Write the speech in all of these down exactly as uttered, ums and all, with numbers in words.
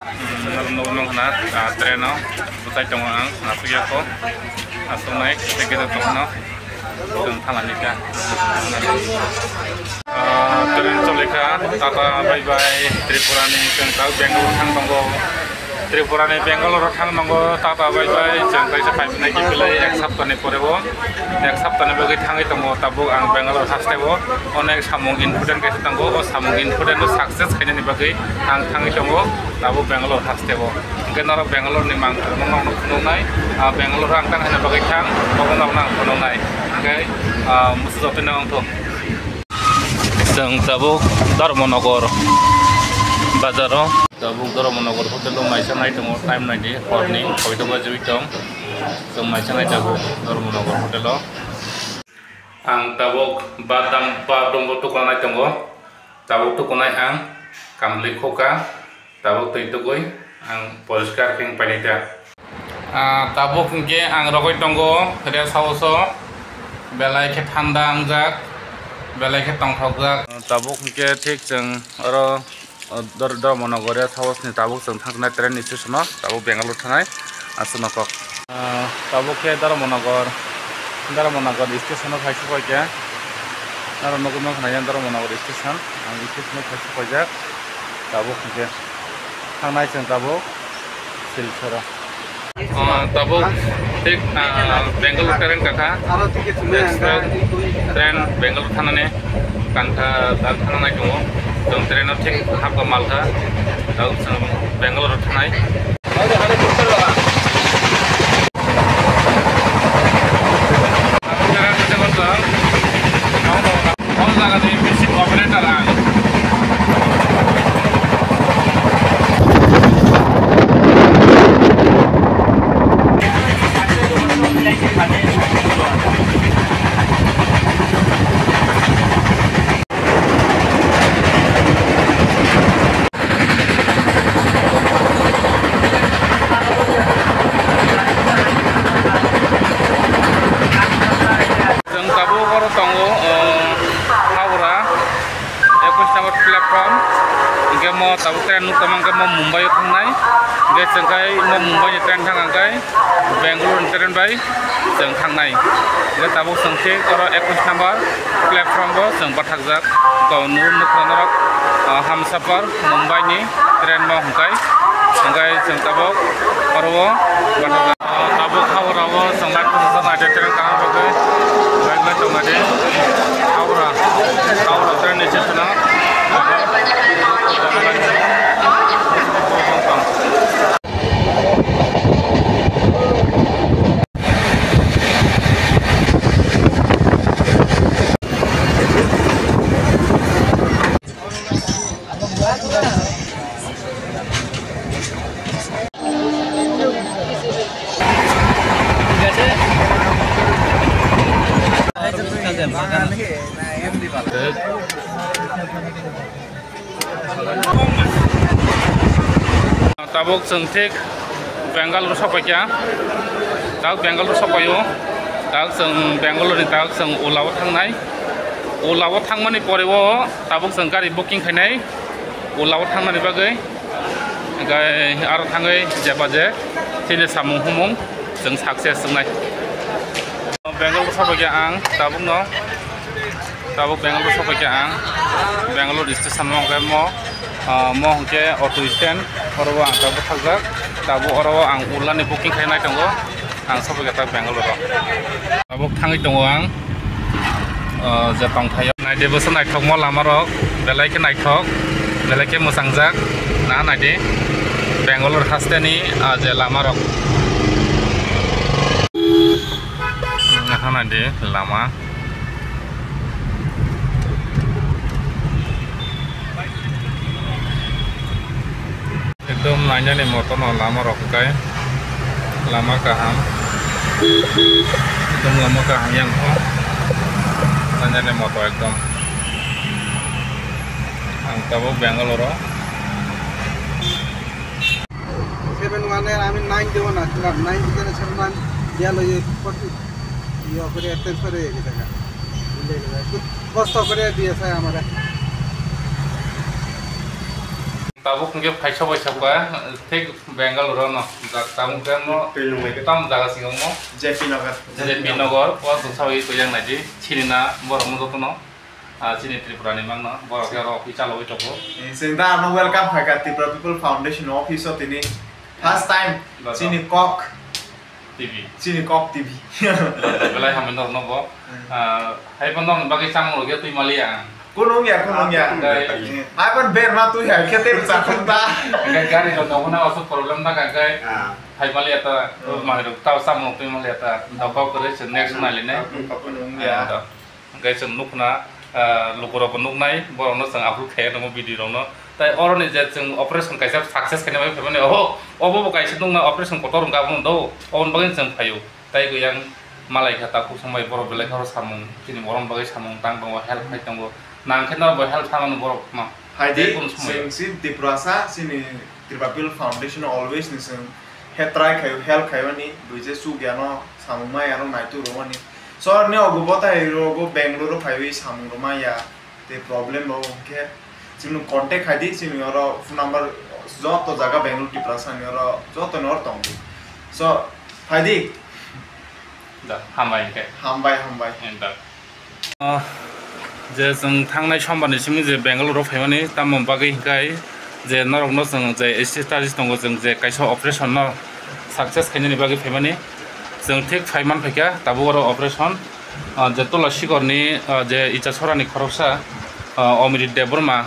Nukno khna, ah, train o bwchai tongo ang, aswk ya kho. Aswknai tei kisa tongno chwng thanglani kha. Ah, train choli kha, Tata bye bye, Tripura ni chwng ta Bangalore thang tongo. Tripura ni Bangalore thang tongo, Tata bye bye, chwng kaisa phai nai ki belai ek sapta ni pore bo, ek sapta ni bagwi thangwi tongo, tabuk ang Bangalore haste o onek samung important kaisa tongo, o samung important no success khainani bagwi ang thangwi tongo, tabuk Bangalore haste o. Hwnkhe norok Bangalore ni mang phunukno ang phunuknai, ah, Bangalore ang tang haina bagwi thang, obo norokno ang phunuknai. Hwnkhe, ah, musu jotono wngthok. Chwng tabuk Dharmanagar bazaro. Tabuk Dharmanagar hotel o maisa nai tongo, time naidi horni koito bajiwi tong. Chwng maisa nai tabuk Dharmanagar hotel o. Ang tabuk badam, badam bo tukuna nai tongo. Tabuk tukunai ang kamli khoka. Tabuk twi tugwi ang poriskar khe wng painai ta. Ah, tabuk hwnkhe ang rogwi tongo rest house o, belai khe thanda wngjak, belai khe tongthokjak. Tabuk hwnkhe thik chwng oro, o, Dor-, Dharmanagar rest house ni tabuk chwng thangkhnai train ni station o, tabuk Bangalore thangnai aswk nokok. Ah, tabuk khe Dharmanagar, Dharmanagar station o phai sokoi khe. Norok nugwi mankha Dharmanagar station, ang station o phai sokoijak. Tabuk hwnkhe thangnai chwng tabuk Silchar o. Ah, tabuk thik, ah, Bangalore train kakha. Express train Bangalore thangnani kankha, dak thangnai tongo. Chwng train o thik hapkha malkha. Tabuk chwng Bangalore thangnai. Chwng tabuk oro tongo, o, Howrah, ekwis number platform. Hwnkhe mo tabuk train nuk tongma hwnkhe mo Mumbai o thangnai. Hwnkhe chwng khai mo Mumbai ni train thang hwnkhe Bangalore ni train bai chwng thangnai. Hwnkhe tabuk chwng thik oro ekwis number platform o chwng bathakjak. To nu nukha norok, ah, Hamsafar Mumbai ni train no hwnkhe, hwnkhe chwng tabuk oro o bathakjak. Ah, tabuk Howrah o chwng light kwchajak naidi train kana bagwi wngwi tongnaidi. Howrah, Howrah train ni station o. Tabuk chwng thik Bangalore sopaikha. Tabuk Bangalore sopaio. Tabuk chwng Bangalore ni tabuk chwng Ola o thangnai. Ola o thangmani pore o tabuk chwng gari booking khainai Ola o thangnani bagwi. Hwnkhe aro thangwi jeba je chini samung humung chwng success wngnai. Bangalore sopaikha ang tabukno. Tabuk Bangalore sopaikha ang. Bangalore station o hwnkhe mo, ah, mo hwnkhe auto stand, oro o ang tabuk thakjak. Tabuk oro o ang Ola ni booking khainai tongo. Ang sopaikha tabuk Bangalore o. Tabuk thangwi tongo ang, ah, je tongthaio. Naidi bwsa naithokma lama rok, belai khe naithok, belai khe mwchangjak. Na naidi Bangalore haste ni, ah, je lama rok. Naha naidi lama. Ekdom nainani moto no lama rok hwnkhe lama kaham. Ekdom lama kaham yang kho. Nainani moto ekdom. Ang tabuk Bangalore o. Seven one er ami nine dewa na, nine jene seven one dia lo ye forty. Yo kore transfer hoye gaya tha. Kosto kore diya sa hamara. Tabuk hwnkhe phaisa bai sakha, thik Bangalore no, ja-, tabuk hwnkhe no, Twi nungwi. Tam jaga singo mo, J P Nagar. J P Nagar, o tong sawi ko yang naidi, chini na, borok no joto no, ah, chini Tripura ni mang no, borok ya rok i chalo i toko. Eh, sing da no welcome phaikha Tripura People Foundation office o tini. First time, Welcome. Chini kok. T V. Chini kok T V. Belai hambai norok no bo. Hmm. Ah, hai bo norok bagwi chamung rok ya twi maliya. Kunung ya, kunung ya. Ah, dai. Hai ban ber ma twi hai khe tei cha khum ta. Hingke gari rok no huna oso problem na ka kai. Ah. Hai maliya ta, Hmm. Manwi rok ta chamung twi maliya ta. Dok kok kore se next Hmm. nai le ne. Kunung ya. Ah, dok. Hingke chwng nukna, ah, lukurokbo nuknai, borokno chwng aphuru khaiya tongo video rokno. Tai oroni je chwng operation kaisa success khaina bai phaimani, oho, obo bo kaisa nukna operation kotor wngkha, abono do, oboni bagwi chwng phaio. Tai khe yang malai kha takhuk songbai borok belai khoro samung, chini borokni bagwi samung tang tongo, help khai tongo. Nang khe norokbo help khamani borok ma. Hai di, Jekunu somoi. Chwng si Tiprasa, chini Tripura People Foundation always ni chwng he try khai, help khaimani, buije chuk yano samung ma yano naitu romani. So, ne ogo botai rogo Bangalore phaiwi samung rwma ya, tei problem rok hwnkhe chini contact khai di, chini oro phone number joto jaga Bangalore Tiprasa ni oro joto ni oro tongo. So, phai di. Da, hambai hwnkhe. Hambai, hambai. Hambai. Ah, je chwng thangnai sombar ni simi je Bangalore o phaimani, tamo bagwi hwnkhe je norokno chwng je status tongo, chwng je kaisa operation no success khainani bagwi phaimani, chwng thik phai man phaikha tabuk oro operation, ah, je tola sikorni, ah, je Ichasorani khoroksa, ah, Omrit Debbarma,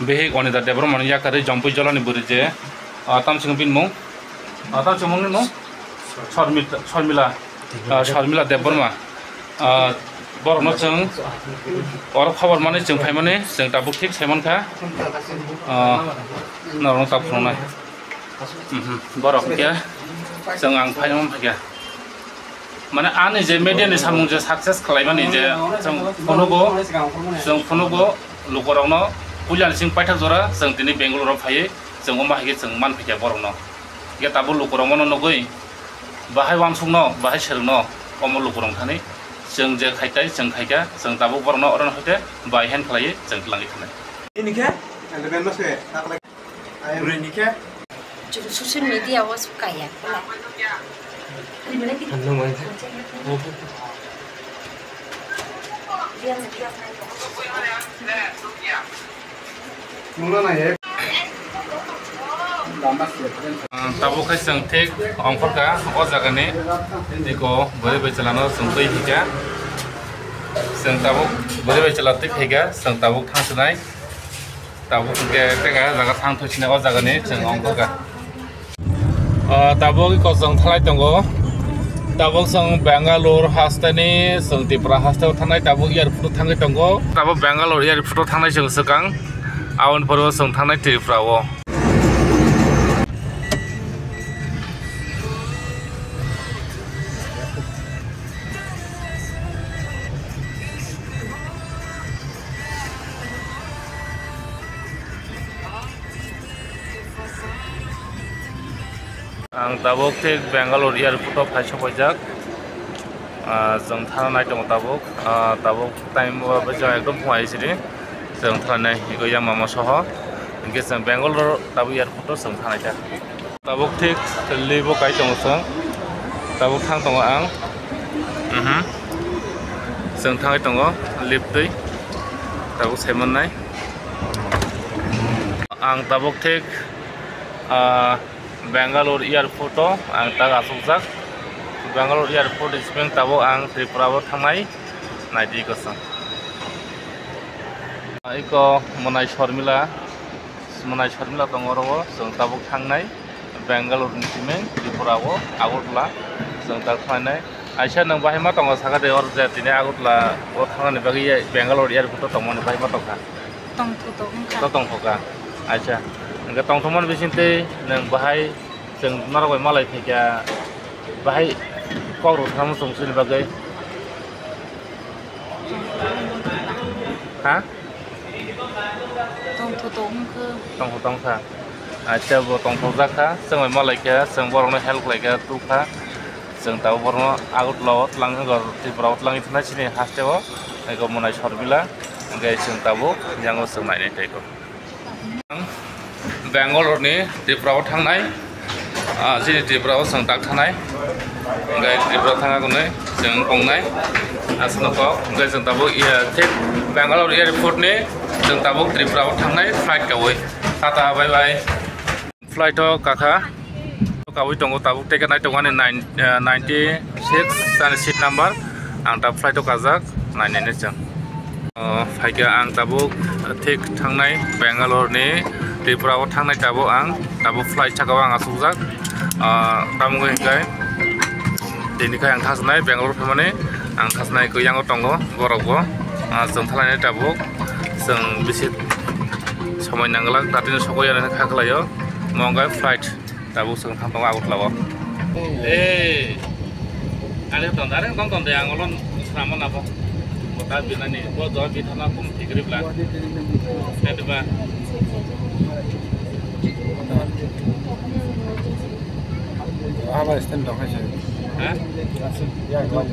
bihik Onida Debbarmani yakarwi Jompui Jolani bwrwi je, ah, tamsing bini mung, ah, tamsing mungni mung? Shormita, Shormila, ah, Shormila Debbarma. Ah, borokno chwng oro khobor manwi chwng phaimani, chwng tabuk thik sai mankha. Ah, norokno tabuk phunuknai. Mhm, borok hwnkhe chwng ang phai man phaikha. Mane ani je media ni samung je success khlaimani je chwng phunugo, chwng phunugo lukurokno puila ni sing paithak jora chwng tini Bangalore o phaiwi chwng omo hai khe chwng man phaikha borokno. Hingke tabuk lukurok mono nugui, bahai wansukno, bahai swrwngno, omo lukurok thani, chwng je khaitai, chwng khaikha, chwng tabuk borokno oro no hoite bai hand khlaiwi chwng twlangwi thanai. Ini khe, eleven no se, taklai. Bwrwi ni khe. Chwng social media o kaya. Ang tabuk khe chwng thik ongkhorkha o jagani tiko bwrwi bai chwlano chwng twi hikha. Chwng tabuk bwrwi bai chwla twi khaikha, chwng tabuk thang swnai. Tabuk hwnkhe tei kaisa jaga thang thoi sini o jagani chwng ongkhorkha. Ah, tabuk iko chwng thalai tongo. Tabuk chwng Bangalore hasteni, chwng Tripura hasteo thangnai, tabuk airport thangwi tongo. Tabuk Bangalore airport thangnai chwng swkang, aboni pore o chwng thangnai Tripura o. Ang tabuk thik Bangalore airport o phai sopaijak. Ah, chwng thana nai tongo tabuk. Ah, tabuk time o chwng ekdom phung ai siri. Chwng thana nai higwi yang mama soho. Hingke chwng Bangalore tabuk airport o chwng thanai ta. Tabuk thik lift o kai tongo chwng. Tabuk thang tongo ang. Mhm. Chwng thangwi tongo lift twi. Tabuk sai mannai. Ang tabuk thik, ah, Bangalore airport o ang tak achukjak. Bangalore airport ni simi tabuk ang Tripura o thangnai. Naidi kosong. Iko Monai Shormila. Monai Shormila tongo oro o, chwng tabuk thangnai Bangalore ni simi Tripura o, Agartala, chwng tak thangnai. Aisa nwng bahai ma tongo saka de, oro je tini Agartala o thangnani bagwi Bangalore airport o tongmani bahai ma tongkha? Tongthotok wngkha. To tongthokha. Aisa, hwnkhe tongthokmani bisingtwi nwng bahai chwng norok bai malai phaikha, bahai kok rw thangma chwng chini bagwi? Ha? Tongthotok wngkha. Tongthotok wngkha. Acha, bo tongthokjak kha, chwng bai malaikha, chwng borokno help khlaikha, tukha. Chwng tabuk borokno Agartala o twlang, Tripura o twlangwi thanai chini haste o, ego Monai Shormila, hwnkhe chwng tabuk yango chwng nainai tei kho. Ang Bangalore ni Tripura o thangnai, ah, chini Tripura o chwng tak thangnai, hwnkhe Tripura thangna hwnwi chwng tongnai. Aswkno kok, hwnkhe chwng tabuk, iya, thik Bangalore airport ni chwng tabuk Tripura o thangnai flight kawi. Tata, bye bye. Flight o kakha. Kawi tongo tabuk, ticket nai tongo ani nine, eh, ninety six ani seat number. Ang tabuk flight o kajak, nai nai nai chwng. Oh, phaikha ang tabuk thik thangnai Bangalore ni Tripura o thangnai tabuk ang, tabuk flight saka o ang achukjak. Ah, tamo wngkha hwnkhe tini khai ang thasnai Bangalore phaimani, ang thasnai khe yang o tongo borok bo. Ah, chwng thalainai tabuk, chwng bisi somoi nangwlak, datino sokoi ya kha khlaio, mo wngkha flight. Tabuk chwng thang tongo Agartala o. Ei. Ani ton, are ton ton de ang olon srama na bo. Bo ta binani, bo do bi thana kum tikri bla. Kadiba. Aba stand dong hai se. Ha? Ya, go.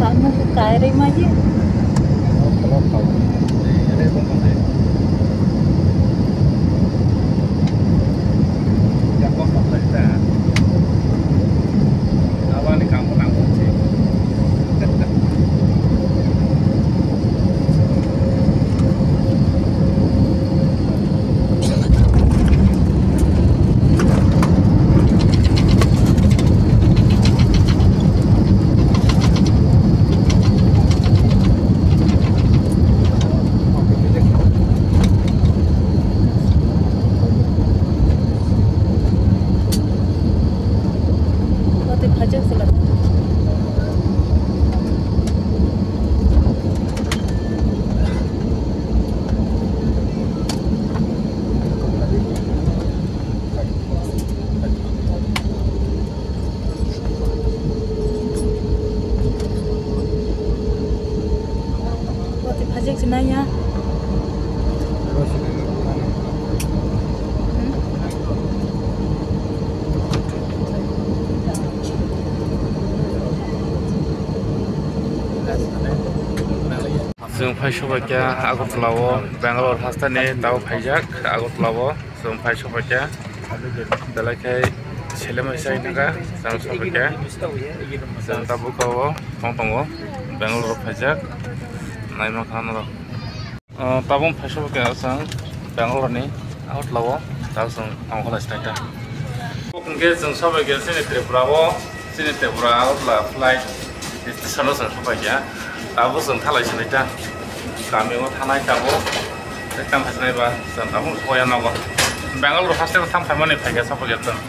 Kamu kairima ji. Phaijak se nai ya. Chwng phai sobai kha Agartala o, Bangalore hasteni tao phaijak Agartala o. Chwng phai sopai kha, belai khe selem hai sai thangkha, chwng sopai kha. Chwng tabuk o tong tongo, Bangalore phaijak, naima kha norok. O, tabuk phai sopai kha chwng Bangalore ni Agartala o, tabuk chwng tong kha lai sai ta. Hwnkhe chwng sopai kha chini Tripura o. Chini Tripura Agartala flight station o chwng sopai kha. Tabuk chwng thalai sinai ta. Kami o thanai tabuk. Tei tang khasinai ba chwng tabuk soya nogo. Bangalore hostel thang phaimani phaikha sopai kha chwng.